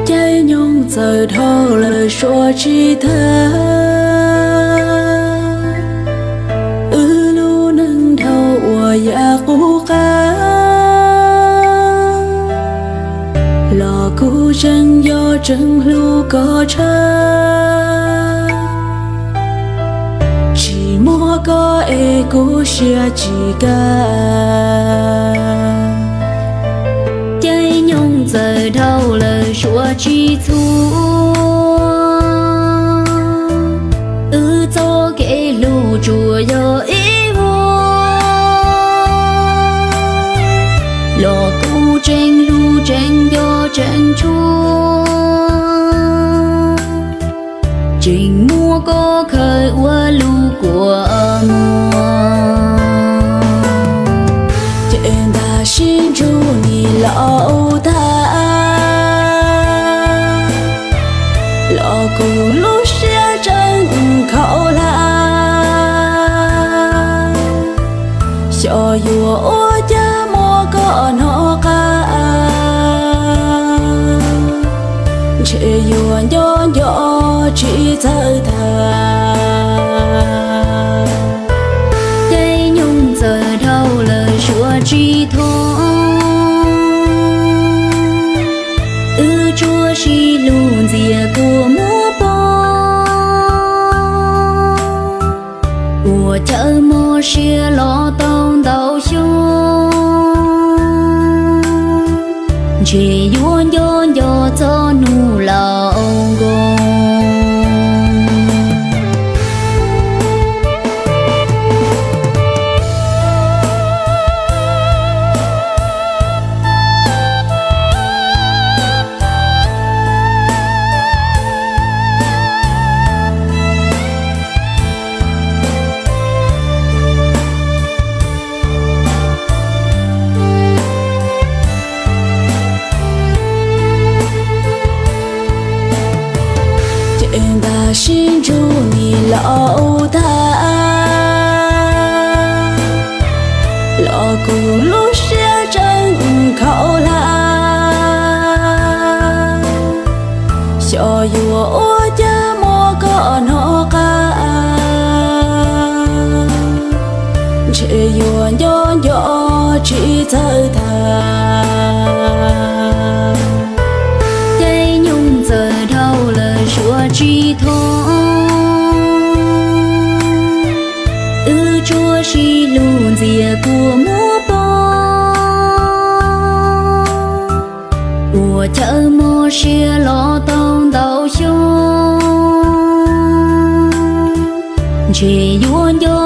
Caij nyoog txawm dhau lawm suav tsis tag, wb lub neej dhau uas yam qub qab, los kuv tseem yog tseem hlub koj tshaj. Tsis muaj koj es kuv siab tsis kaj. Caij nyoog txawm dhau lawm suav tsis txhua, wb txoj kev hlub tsuas yog ib vuag, los kuv tseem hlub tseem nco tseem tshua, tseem muab koj khaws ua lub kua muag. Ces ntag sib ntsug nim laus tag, los kuv lub siab tseem khaum hlab. Xyov yuav ua cas muab koj hnov qab, ntshe yuav nco nco tsis txawj tag. Caij nyoog txawm dhau lawm suav tsis thoob, wb tsuas sib hlub ntxias kua muag poob. Ua chaw mob siab los tau ntau xyoo, ntshe yuav nco nco txog hnub laus nkoos. Ces ntag sib ntsug nim laus tag, los kuv lub siab tseem khaum hlab. Xyov yuav ua cas muab koj hnov qab, ntshe yuav nco nco tsis txawj tag. Caij nyoog txawm dhau lawm suav tsis thoob, wb tsuas sib hlub ntxias kua muag poob. Ua chaw mob siab los tau ntau xyoo, ntshe yuav nco